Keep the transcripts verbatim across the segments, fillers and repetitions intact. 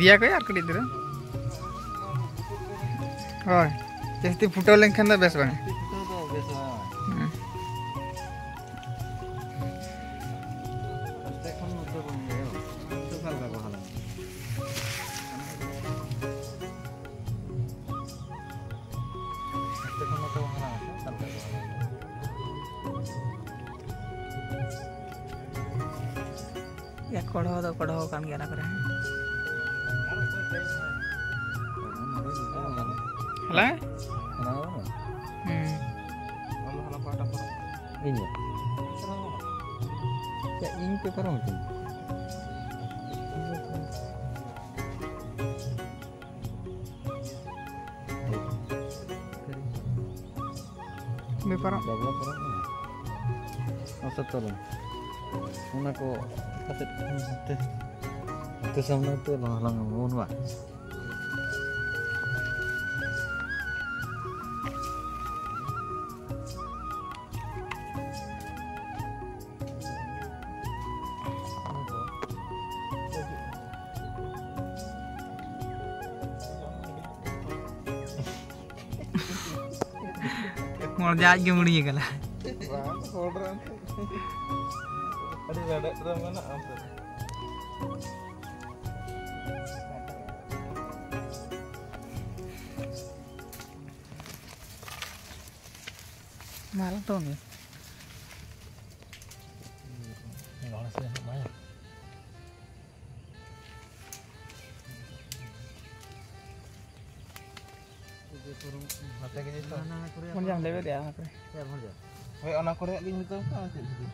ᱤᱭᱟᱹ ᱠᱚ ᱟᱨ ᱠᱟᱹᱴᱤᱡ ᱫᱷᱟᱨᱟ᱾ ᱦᱳᱭ, ᱡᱟᱹᱥᱛᱤ ᱯᱷᱩᱴᱟᱹᱣ ᱞᱮᱱᱠᱷᱟᱱ ᱫᱚ ᱵᱮᱥ ᱵᱟᱝ᱾ ᱦᱩᱸ᱾ ᱭᱟ, ᱠᱚᱲᱦᱚ ᱫᱚ ᱠᱚᱲᱦᱚ ᱠᱟᱱ ᱜᱮᱭᱟ ᱚᱱᱟ ᱠᱚᱨᱮ᱾ ᱦᱮᱞᱳ? ᱦᱩᱸ᱾ ᱤᱧ ᱫᱚ᱾ ᱪᱮᱫ ᱤᱧ ᱯᱮ ᱯᱟᱨᱚᱢ ᱦᱚᱪᱚᱧ? ᱵᱮᱯᱟᱨᱚᱜ᱾ ᱵᱟᱵᱞᱟ ᱯᱚᱨᱚᱵᱽ ᱠᱟᱱᱟ᱾ ᱟᱪᱪᱷᱟ, ᱛᱟᱦᱞᱮ ᱚᱱᱟ ᱠᱚ ᱯᱟᱥᱮᱡ ᱦᱟᱱᱛᱮ, ᱦᱟᱱᱛᱮ ᱥᱟᱢᱱᱟ ᱛᱮ ᱵᱟᱝ ᱦᱟᱞᱟᱝ ᱟᱵᱚᱱ ᱵᱟᱝ? ᱢᱚᱡᱟ ᱟᱡ ᱜᱮ ᱢᱩᱲᱤᱭᱟᱹ ᱠᱟᱱᱟ᱾ ᱵᱟᱝ, ᱦᱚᱲ ᱨᱮᱱ ᱟᱹᱰᱤ ᱨᱮᱰᱮᱫ ᱨᱮ ᱢᱮᱱᱟᱜᱼᱟ ᱚᱱᱛᱮ ᱨᱮ᱾ ᱢᱟᱞ ᱛᱚ ᱩᱱᱤ᱾ ᱱᱚᱰᱮ ᱥᱮ ᱦᱮᱡ ᱢᱟᱭᱟ᱾ ᱱᱚᱛᱮ ᱜᱮ ᱡᱚᱛᱚ᱾ ᱵᱚᱱ ᱡᱟᱢ ᱞᱮᱵᱮ ᱫᱮᱭᱟ ᱚᱱᱟ ᱠᱚᱨᱮ᱾ ᱦᱳᱭ, ᱚᱱᱟ ᱠᱚᱨᱮ ᱜᱤᱧ ᱢᱮᱛᱟᱢ ᱠᱟᱱᱟ, ᱪᱮᱫ ᱪᱤᱠᱟᱹ?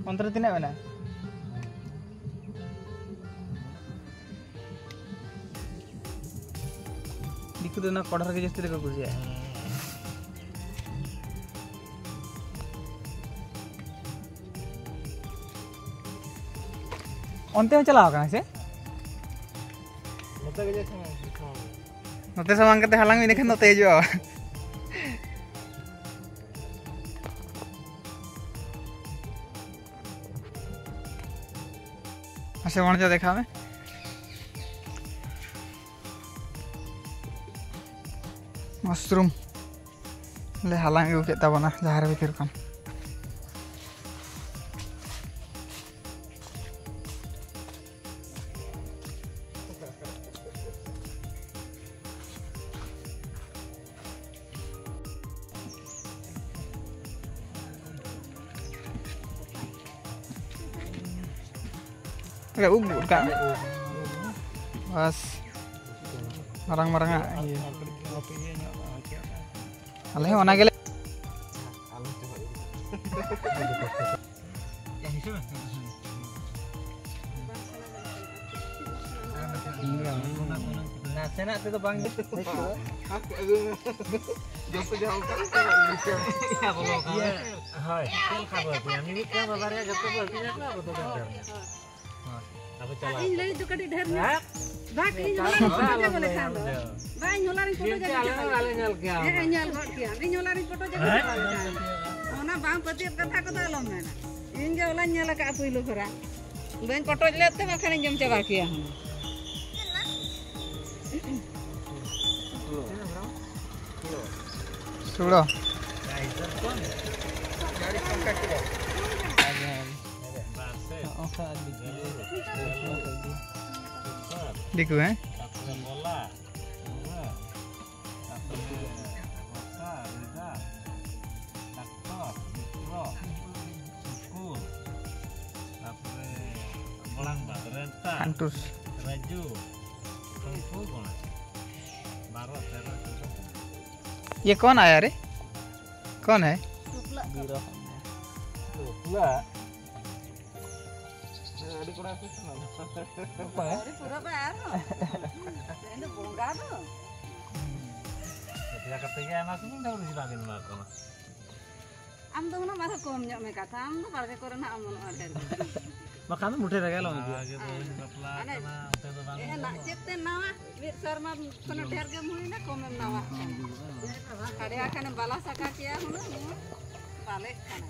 ᱚᱱᱛᱮ ᱨᱮ ᱛᱤᱱᱟᱹᱜ ᱢᱮᱱᱟᱜᱼᱟ? ᱫᱤᱠᱩ ᱫᱚ ᱚᱱᱟ ᱠᱚᱲᱦᱟ ᱨᱮᱜᱮ ᱡᱟᱹᱥᱛᱤ ᱫᱚᱠᱚ ᱠᱩᱥᱤᱭᱟᱜᱼᱟ᱾ ᱚᱱᱛᱮ ᱦᱚᱸ ᱪᱟᱞᱟᱣ ᱠᱟᱱᱟ ᱥᱮ? ᱱᱚᱛᱮ ᱜᱮ ᱡᱟᱹᱥᱛᱤ ᱢᱮᱱᱟᱜᱼᱟ᱾ ᱱᱚᱛᱮ ᱥᱟᱢᱟᱝ ᱠᱟᱛᱮ ᱦᱟᱞᱟᱝ ᱢᱮ, ᱤᱱᱟᱹ ᱠᱷᱟᱱ ᱱᱚᱛᱮ ᱦᱤᱡᱩᱜᱼᱟ᱾ ᱢᱟᱥᱮ ᱢᱚᱬᱮ ᱫᱮᱠᱷᱟᱣ ᱢᱮ᱾ ᱢᱟᱥᱨᱩᱢ ᱞᱮ ᱦᱟᱞᱟᱝ ᱟᱹᱜᱩ ᱠᱮᱫ ᱛᱟᱵᱚᱱᱟ ᱡᱟᱦᱟᱸ ᱨᱮ ᱵᱷᱤᱛᱤᱨ ᱠᱷᱚᱱ᱾ ᱨᱮ ᱩᱵ ᱜᱚᱫ ᱠᱟᱜ ᱢᱮ᱾ ᱵᱟᱥ, ᱢᱟᱨᱟᱝ ᱢᱟᱨᱟᱝ ᱟᱜ ᱤᱭᱟᱹ᱾ ᱟᱞᱮ ᱦᱚᱸ ᱚᱱᱟ ᱜᱮᱞᱮ᱾ ᱱᱟᱥᱮᱱᱟᱜ ᱛᱮᱫᱚ ᱵᱟᱝ᱾ ᱡᱚᱛᱚ ᱡᱟᱦᱟᱸ ᱚᱱᱠᱟ ᱜᱮ ᱪᱟᱞᱟᱜ ᱜᱮᱭᱟ᱾ ᱦᱳᱭ, ᱪᱮᱫ ᱞᱮᱠᱟ ᱵᱚ ᱦᱟᱹᱴᱤᱧᱟ? ᱢᱤᱢᱤᱫ ᱴᱟᱝ ᱵᱟᱵᱟ ᱨᱮᱭᱟᱜ ᱡᱚᱛᱚ ᱵᱚ ᱦᱟᱹᱴᱤᱧᱟ, ᱚᱱᱟ ᱵᱚ ᱫᱚ ᱵᱟᱝ ᱠᱟᱱᱟ᱾ ᱟᱵᱚ ᱪᱟᱞᱟᱣ ᱤᱧ ᱞᱟᱹᱭ ᱫᱚ ᱠᱟᱹᱴᱤᱡ ᱰᱷᱮᱨ ᱧᱚᱜ᱾ ᱦᱮᱸ? ᱵᱟᱝ, ᱤᱧ ᱦᱚᱞᱟ ᱨᱤᱧ ᱯᱷᱳᱴᱳ ᱡᱟᱜᱟ ᱵᱚᱞᱮ ᱠᱷᱟᱱ ᱫᱚ᱾ ᱵᱟᱝ, ᱤᱧ ᱦᱚᱞᱟ ᱨᱤᱧ ᱯᱷᱳᱴᱳ ᱡᱟᱜᱟ ᱪᱮᱫ ᱟᱞᱮ ᱵᱚᱞᱮ ᱦᱚᱸ ᱠᱷᱟᱱ᱾ ᱵᱟᱞᱮ ᱧᱮᱞ ᱠᱮᱭᱟ᱾ ᱦᱮᱸ, ᱧᱮᱞ ᱜᱚᱫ ᱠᱮᱭᱟ᱾ ᱤᱧ ᱦᱚᱞᱟ ᱨᱤᱧ ᱯᱷᱳᱴᱳ ᱡᱟᱜᱟ ᱦᱮᱸ? ᱵᱚᱞᱮ ᱠᱷᱟᱱ᱾ ᱚᱱᱟ ᱵᱟᱝ ᱯᱟᱹᱛᱭᱟᱹᱣ ᱠᱟᱛᱷᱟ ᱠᱚᱫᱚ ᱟᱞᱚᱢ ᱢᱮᱱᱟ᱾ ᱤᱧ ᱜᱮ ᱦᱚᱞᱟᱧ ᱧᱮᱞ ᱟᱠᱟᱫᱼᱟ ᱯᱩᱭᱞᱩ ᱠᱷᱚᱨᱟ᱾ ᱵᱟᱹᱧ ᱯᱚᱴᱚᱡ ᱞᱮᱫ ᱛᱮ ᱵᱟᱠᱷᱟᱱᱤᱧ ᱡᱚᱢ ᱪᱟᱵᱟ ᱠᱮᱭᱟ ᱦᱩᱱᱟᱹᱝ᱾ ᱥᱩᱲᱟᱹ᱾ ᱫᱤᱠᱩ, ᱦᱮᱸ? ᱛᱟᱨᱯᱚᱨᱮ ᱵᱚᱲᱟᱝ ᱵᱟᱫ ᱨᱮᱱᱴᱟ, ᱟᱱᱴᱩᱥ᱾ ᱨᱟᱡᱩ, ᱩᱱᱠᱩ ᱜᱚᱬᱟ᱾ ᱵᱟᱨᱚ, ᱛᱮᱨᱚ, ᱪᱳᱫᱽᱫᱚ, ᱯᱚᱱᱨᱚ᱾ ये कौन आया रे? कौन है? ᱵᱤᱨᱚ᱾ ᱵᱟᱯᱞᱟ᱾ ᱟᱹᱰᱤ ᱠᱚᱲᱟ ᱠᱚ ᱪᱟᱞᱟᱣ ᱞᱮᱱᱟ᱾ ᱚᱠᱚᱭ? ᱟᱹᱣᱨᱤ ᱯᱩᱨᱟᱹᱜᱼᱟ ᱟᱨᱦᱚᱸ᱾ ᱛᱮᱦᱮᱧ ᱫᱚ ᱵᱚᱸᱜᱟ ᱫᱚ᱾ ᱵᱟᱯᱞᱟ ᱠᱟᱛᱮ ᱜᱮ ᱟᱭᱢᱟ ᱥᱩᱢᱩᱝ ᱫᱚ ᱵᱮᱥᱤ ᱵᱟᱝ ᱮᱢᱟ ᱠᱚ ᱠᱟᱱᱟ᱾ ᱟᱢ ᱫᱚ ᱦᱩᱱᱟᱹᱝ ᱟᱨᱦᱚᱸ ᱠᱚᱢ ᱧᱚᱜ ᱢᱮ ᱠᱟᱛᱷᱟ, ᱟᱢ ᱫᱚ ᱵᱟᱲᱜᱮ ᱠᱚᱨᱮ ᱱᱟᱜ ᱚᱢᱚᱱᱚᱜᱼᱟ ᱰᱷᱮᱨ ᱜᱮ᱾ ᱵᱟᱠᱷᱟᱱ ᱫᱚ ᱢᱩᱴᱷᱟᱹᱭ ᱨᱮᱜᱮ ᱟᱞᱚᱢ ᱤᱫᱤᱭᱟ᱾ ᱱᱟᱣᱟ ᱜᱮ ᱵᱟᱹᱦᱩᱧ ᱵᱟᱯᱞᱟ ᱟᱠᱟᱱᱟ, ᱚᱱᱛᱮ ᱫᱚ ᱵᱟᱝ ᱮ, ᱱᱟᱜ ᱪᱮᱫ ᱛᱮ ᱱᱟᱣᱟ? ᱢᱤᱫ ᱥᱮᱨᱢᱟ ᱠᱷᱚᱱ ᱰᱷᱮᱨ ᱜᱮᱢ ᱦᱩᱭᱱᱟ, ᱠᱚᱢᱮᱢ ᱱᱟᱣᱟᱜ ᱠᱟᱱᱟ᱾ ᱠᱷᱟᱲᱭᱟ ᱠᱷᱟᱱᱮᱢ ᱵᱟᱞᱟ ᱥᱟᱠᱟ ᱠᱮᱭᱟ ᱦᱩᱱᱟᱹᱝ, ᱵᱟᱞᱮᱜ ᱠᱟᱱᱟ᱾